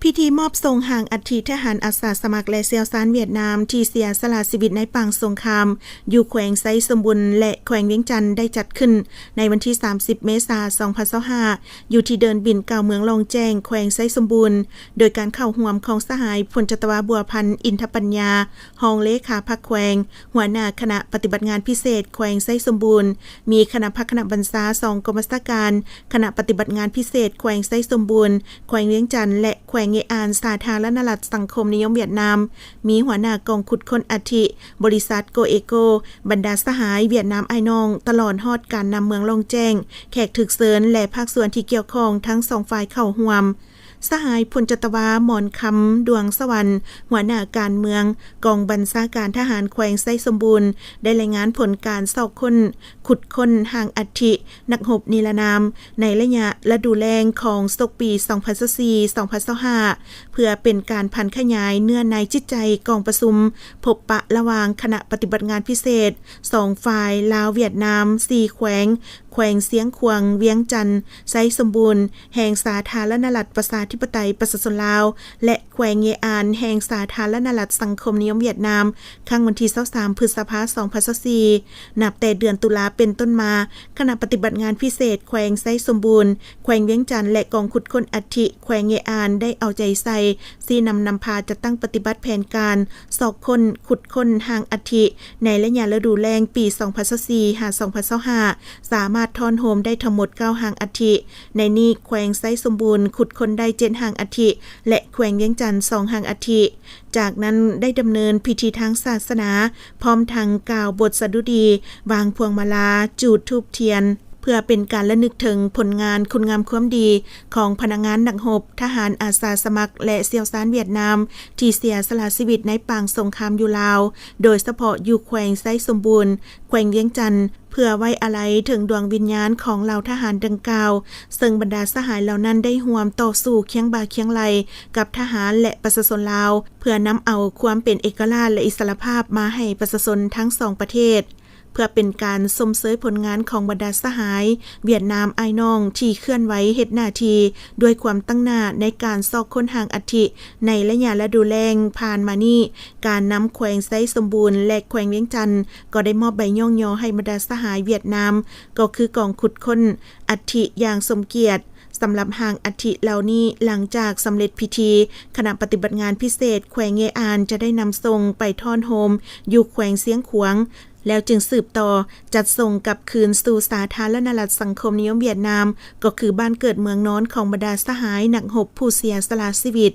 ພິທີມອບສົ່ງຮ່າງອັດຖິທະຫານອາສາສະໝັກ ແລະ ຊ່ຽວຊານຫວຽດນາມ ທີ່ເສຍສະຫຼະຊີວິດໃນປາງສົງຄາມ ຢູ່ແຂວງໄຊສົມບູນ ແລະ ແຂວງວຽງຈັນ ໄດ້ຈັດຂຶ້ນໃນວັນທີສາມສິບ ເມສາ ສອງພັນຊາວຫ້າ ຢູ່ທີ່ເດີ່ນບິນເກົ່າເມືອງລ່ອງແຈ້ງ ແຂວງໄຊສົມບູນ ໂດຍການເຂົ້າຮ່ວມຂອງສະຫາຍພົນຈັດຕະວາ ບົວພັນ ອິນທະປັນຍາ ຮອງເລຂາພັກແຂວງ, ຫົວໜ້າຄະນະປະຕິບັດງານພິເສດແຂວງໄຊສົມບູນ, ມີຄະນະພັກຄະນະບັນຊາສອງກອງບັນຊາການ, ຄະນະປະຕິບັດງານພິເສດແຂວງໄຊສົມບູນ, ແຂວງວຽງຈັນ ແລະ ແຂວງເງອານ ສາທາລະນະລັດສັງຄົມນິຍົມຫວຽດນາມ, ມີຫົວໜ້າກອງຂຸດຄົ້ນອັດຖິ, ບໍລິສັດໂກເອໂກ, ບັນດາສະຫາຍຫວຽດນາມອ້າຍນ້ອງ, ຕະຫຼອດຮອດການນຳເມືອງລ່ອງແຈ້ງ, ແຂກຖືກເຊີນ ແລະ ພາກສ່ວນທີ່ກ່ຽວຂ້ອງທັງສອງຝ່າຍເຂົ້າຮ່ວມ. ສະຫາຍພົນຈັດຕະວາ ໝອນຄຳ ດວງສະຫວັນ ຫົວໜ້າການເມືອງ ກອງບັນຊາການທະຫານແຂວງໄຊສົມບູນ ໄດ້ລາຍງານຜົນການຊອກຄົ້ນ ຂຸດຄົ້ນຮ່າງອັດຖິນັກຮົບນິລະນາມ ໃນໄລຍະລະດູແລ້ງຂອງສົກປີສອງພັນຊາວສີ່ ສອງພັນຊາວຫ້າ ເພື່ອເປັນການຜັນຂະຫຍາຍເນື້ອໃນຈິດໃຈກອງປະຊຸມພົບປະລະຫວ່າງຄະນະປະຕິບັດງານພິເສດສອງຝ່າຍ ລາວ-ຫວຽດນາມ ສີ່ແຂວງ ແຂວງຊຽງຂວາງ, ວຽງຈັນ, ໄຊສົມບູນ ແຫ່ງສາທາລະນະລັດປະຊາທິປະໄຕປະຊາຊົນລາວ ແລະ ແຂວງເງອານ ແຫ່ງສາທາລະນະລັດສັງຄົມນິຍົມຫວຽດນາມ ຄັ້ງວັນທີຊາວສາມ ພຶດສະພາ ສອງພັນຊາວສີ່. ນັບແຕ່ເດືອນຕຸລາເປັນຕົ້ນມາ, ຄະນະປະຕິບັດງານພິເສດແຂວງໄຊສົມບູນ, ແຂວງວຽງຈັນ ແລະ ກອງຂຸດຄົ້ນອັດຖິແຂວງເງອານ ໄດ້ເອົາໃຈໃສ່ ຊີ້ນຳນຳພາຈັດຕັ້ງປະຕິບັດແຜນການ ຊອກຄົ້ນ, ຂຸດຄົ້ນຮ່າງອັດຖິ ໃນໄລຍະລະດູແລ້ງປີສອງພັນຊາວສີ່ ຫາ ສອງພັນຊາວຫ້າ ສາມາດທ້ອນໂຮມໄດ້ທັງໝົດເກົ້າຮ່າງອັດຖິ. ໃນນີ້ແຂວງໄຊສົມບູນຂຸດຄົ້ນໄດ້ເຈັດຮ່າງອັດຖິ ແລະ ແຂວງວຽງຈັນສອງຮ່າງອັດຖິ. ຈາກນັ້ນໄດ້ດຳເນີນພິທີທາງສາສະໜາ ພ້ອມທັງກ່າວບົດສະດຸດີ, ວາງພວງມາລາ, ຈູດທູບທຽນ ເພື່ອເປັນການລະນຶກເຖິງຜົນງານຄຸນງາມຄວາມດີຂອງພະນັກງານນັກຮົບ, ທະຫານອາສາສະໝັກ ແລະ ຊ່ຽວຊານຫວຽດນາມ ທີ່ເສຍສະຫຼະຊີວິດໃນປາງສົງຄາມຢູ່ລາວ, ໂດຍສະເພາະຢູ່ແຂວງໄຊສົມບູນ, ແຂວງວຽງຈັນ, ເພື່ອໄວ້ອາໄລເຖິງດວງວິນຍານຂອງເຫຼົ່າທະຫານດັ່ງກ່າວ, ເຊິ່ງບັນດາສະຫາຍເຫຼົ່ານັ້ນໄດ້ຮ່ວມຕໍ່ສູ້ຄຽງບ່າຄຽງໄຫຼ່ກັບທະຫານ ແລະ ປະຊາຊົນລາວ ເພື່ອນຳເອົາຄວາມເປັນເອກະລາດ ແລະ ອິດສະຫຼະພາບມາໃຫ້ປະຊາຊົນທັງສອງປະເທດ. ເພື່ອເປັນການຊົມເຊີຍຜົນງານຂອງບັນດາສະຫາຍຫວຽດນາມອ້າຍນ້ອງທີ່ເຄື່ອນໄຫວເຮັດໜ້າທີ່ດ້ວຍຄວາມຕັ້ງໜ້າໃນການຊອກຄົ້ນຮ່າງອັດຖິໃນໄລຍະລະດູແລ້ງຜ່ານມານີ້, ການນຳແຂວງໄຊສົມບູນ ແລະ ແຂວງວຽງຈັນ ກໍໄດ້ມອບໃບຍ້ອງຍໍໃຫ້ບັນດາສະຫາຍຫວຽດນາມ, ກໍຄືກອງຂຸດຄົ້ນອັດຖິຢ່າງສົມກຽດ. ສຳລັບຮ່າງອັດຖິເຫຼົ່ານີ້, ຫຼັງຈາກສຳເລັດພິທີ, ຄະນະປະຕິບັດງານພິເສດແຂວງເງອານ ຈະໄດ້ນຳສົ່ງໄປທ້ອນໂຮມຢູ່ແຂວງຊຽງຂວາງ, ແລ້ວຈຶ່ງສືບຕໍ່ຈັດສົ່ງກັບຄືນສູ່ສາທາລະນະລັດສັງຄົມນິຍົມຫວຽດນາມ, ກໍຄືບ້ານເກີດເມືອງນອນຂອງບັນດາສະຫາຍນັກຮົບຜູ້ເສຍສະຫຼະຊີວິດ.